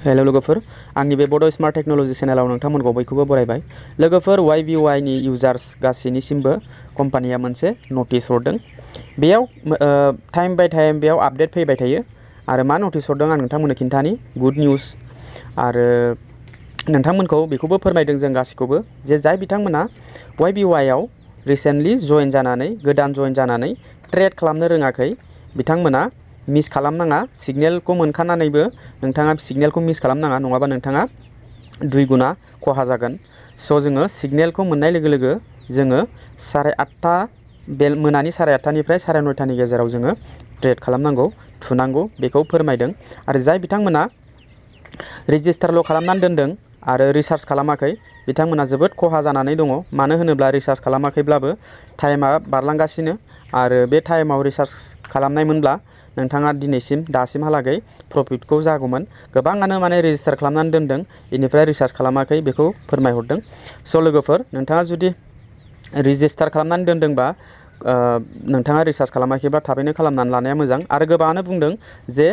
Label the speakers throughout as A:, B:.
A: Hello लोगोफोर आंनि बे बड' स्मार्ट टेक्न'लजि चेनेलाव नोंथांमोनखौ बयखौबो बरायबाय। लोगोफोर YBY नि इउजार्स गासैनिसिमबो कम्पानिया मोनसे नटिस हरदों। बेयाव टाइम बाय टाइम बेयाव आपडेट फैबाय थायो आरो मा नटिस हरदों आं नोंथांमोननो खिन्थानि गुड निउस आरो नोंथांमोनखौ बेखौबो फोरमायदों जों गासिखौबो जे जाय बिथांमोना YBY आव रिसेन्टलि जइन जानानै गोदान जइन जानानै ट्रेड खालामनो रोङाखै बिथांमोना मिस खालामनाङा। सिगनेलखौ मोनखानानैबो नोंथाङा सिगनेलखौ मिस खालामनाङा नङाबा नोंथाङा दुइ गुना खहा जागोन। स' जोङो सिगनेलखौ मोननाय लोगो लोगो जोङो 8:30 मोनानि 8:30निफ्राय 9:30नि गेजेराव जोङो ट्रेड खालामनांगौ थुनांगौ बेखौ फोरमायदों। आरो जाय बिथांमोना रेजिस्टारल' खालामनानै दोनदों आरो रिसार्च खालामाखै बिथांमोना जोबोद खहा जानानै दङ। मानो होनोब्ला रिसार्च खालामाखैब्लाबो टाइमा बारलांगासिनो आरो बे टाइमाव रिसार्च खालामनायमोनब्ला नोंथाङा दासिमहालागै प्रफिटखौ जागौमोन। गोबाङानो माने रेजिस्टार खालामनानै दोनदों बेनिफ्राय रिसार्च खालामाखै बेखौ फोरमायहरदों। स' लोगोफोर नोंथाङा जुदि रेजिस्टार खालामनानै दोनदोंबा नोंथाङा रिसार्च खालामाखैबा थाबैनो खालामनानै लानाया मोजां। आरो गोबाङानो बुंदों जे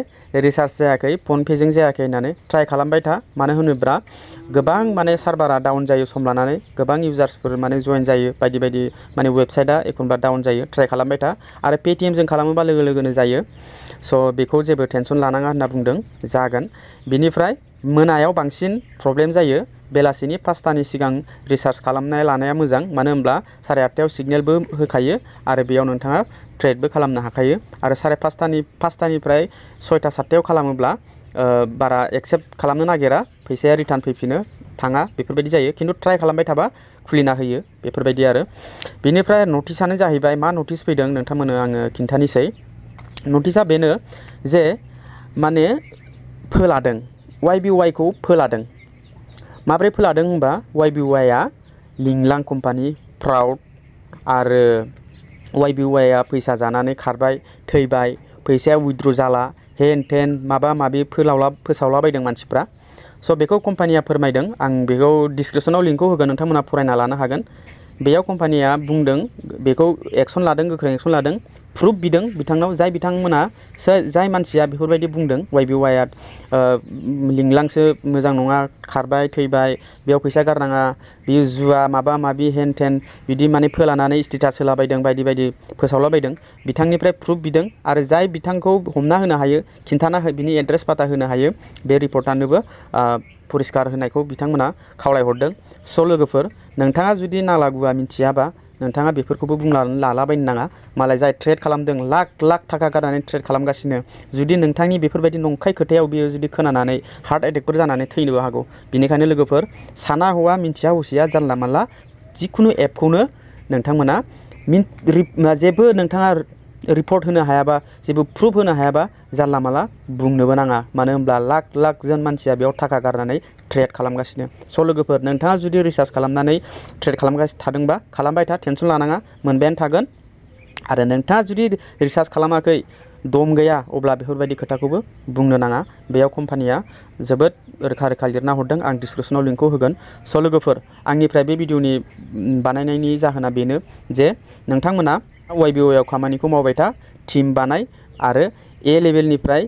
A: रिसार्च जायाखै फनपेजों जायाखै होननानै ट्राइ खालामबाय था। मानो होनोब्ला गोबां माने सार्भारा डाउन जायो सम लानानै गोबां इउजार्सफोर माने जइन जायो बायदि बायदि माने वेबसाइटआ एखनबा डाउन जायो ट्राइ खालामबाय था। आरो पेटिएमजों खालामोबा लोगो लोगोनो जायो। स' बेखौ जेबो टेनसन लानाङा होनना बुंदों जागोन। बिनिफ्राय मोनायाव बांसिन प्रब्लेम जायो। बेलासिनि 5टानि सिगां रिसार्च खालामना लानाया मोजां। मानो होनब्ला 8:30आव सिगनेलबो होखायो आरो बेयाव नोंथाङा ट्रेडबो खालामनो हाखायो। आरो 5:30निफ्राय 6:00-7:00आव खालामोब्ला बारा एक्सेप्ट खालामनो नागिरा फैसाया रिटार्न फैफिनो थाङा बेफोरबायदि जायो। खिन्थु ट्राइ खालामबाय थाबा खुलिना होयो बेफोरबायदि आरो। बिनिफ्राय नटिसआनो जाहैबाय मा नटिस फैदों नोंथांमोननो आङो खिन्थानोसै। नटिसआ बेनो जे माने फोलादों YBY खौ फोलादों। माब्रै फोलादों होनबा YBY लिंलां कम्पानि फ्राउड आरो YBY फैसा जानानै खारबाय थैबाय फैसाया उइथड्र जाला हेन टेन माबा माबि फोसावलाबायदों मानसिफ्रा। स' बेखौ कम्पानिया फोरमायदों। आं बेखौ डिसक्रिपसनाव लिंकखौ होगोन नोंथांमोना फरायना लानो हागोन। बेयाव कम्पानिया बुंदों बेखौ एक्सन लादों गोख्रों एक्सन लादों प्रुफ बिदों बिथांनाव जाय मानसिया बेफोरबायदि बुंदों YBY लिंलांसो मोजां नङा खारबाय थैबाय बेयाव फैसा गारनाङा बेयो जुवा माबा माबि हेन टेन बिदि माने फोलानानै स्टेटास होलाबायदों बायदि बायदि फोसावलाबायदों बिथांनिफ्राय प्रुफ बिदों। आरो जाय बिथांखौ हमना होनो हायो खिन्थाना बिनि एड्रेस पाता होनो हायो बे रिपर्टारनोबो पुरस्कार होनायखौ बिथांमोना खावलायहरदों। स' लोगोफोर नोंथाङा जुदि नाला गुवा मिथियाबा नोंथाङा बेफोरखौबो बुंनानै लालाबायनो नाङा। मालाय जाय ट्रेड खालामदों लाख थाखा गारनानै ट्रेड खालामगासिनो जुदि नोंथांनि बेफोरबायदि नंखाय खोथायाव बियो जुदि खोनानानै हार्ट एटेकफोर जानानै थैनोबो हागौ। बेनिखायनो लोगोफोर साना हौवा मिन्थिया हसिया जानला मानला जिखुनु एपखौनो नोंथांमोना जेबो नोंथाङा रिपर्ट होनो हायाबा जेबो प्रुफ होनो हायाबा जानला मानला बुंनोबो नाङा। मानो होनब्ला लाख जन मानसिया बेयाव थाखा गारनानै ट्रेड खालामगासिनो। स' लोगोफोर नोंथाङा जुदि रिसार्च खालामनानै ट्रेड खालामगासिनो थादोंबा खालामबाय था टेनसन लानाङा मोनबायानो थागोन। आरो नोंथाङा जुदि रिसार्च खालामाखै दम गैया अब्ला बेफोरबायदि खोथाखौबो बुंनो नाङा। बेयाव कम्पानिया जोबोद रोखा लिरना हरदों। आं डिसक्रिपसनाव लिंकखौ होगोन। स' लोगोफोर आंनिफ्राय बे भिडिअनि बानायनायनि जाहोना बेनो जे नोंथांमोना YBY आव खामानिखौ मावबाय था टिम बानाय आरो A लेभेलनिफ्राय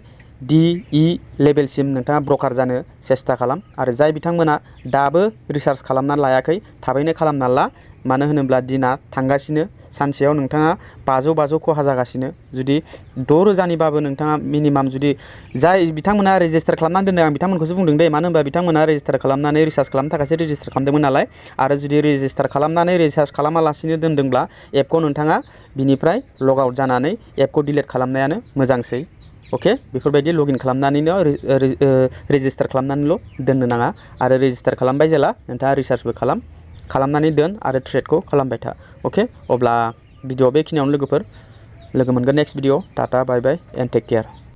A: DE लेभेलसिम नोंथाङा ब्रकार जानो सेस्था खालाम। आरो जाय बिथांमोना दाबो रिसार्च खालामना लायाखै थाबैनो खालामना ला। मानो होनोब्ला दिना थांगासिनो सानसेयाव नोंथाङा 500 खहा जागासिनो। जुदि 6,000निबाबो नोंथाङा मिनिमाम जुदि जाय बिथांमोना रेजिस्टार खालामनानै दोनदों आं बिथांमोनखौसो बुंदों दे। मानो होनबा बिथांमोना रेजिस्टार खालामनानै रिसार्च खालामनो थाखायसो रेजिस्टार खालामदोंमोन नालाय। आरो जुदि रेजिस्टार खालामनानै रिसार्च खालामालासिनो दोनदोंब्ला एपखौ नोंथाङा बिनिफ्राय लग आउट जानानै एपखौ डिलिट खालामनायानो मोजांसै। अके बेफोरबायदि लगइन खालामनानैनो रेजिस्टार खालामनानैल' दोननो नाङा। आरो रेजिस्टार खालामबाय जेला नोंथाङा रिसार्चबो खालामनानै दोन आरो ट्रेडखौ खालामबाय था। अके अब्ला भिडिअ बेखिनियावनो लोगोफोर लोगो मोनगोन next video. Tata bye bye and take care.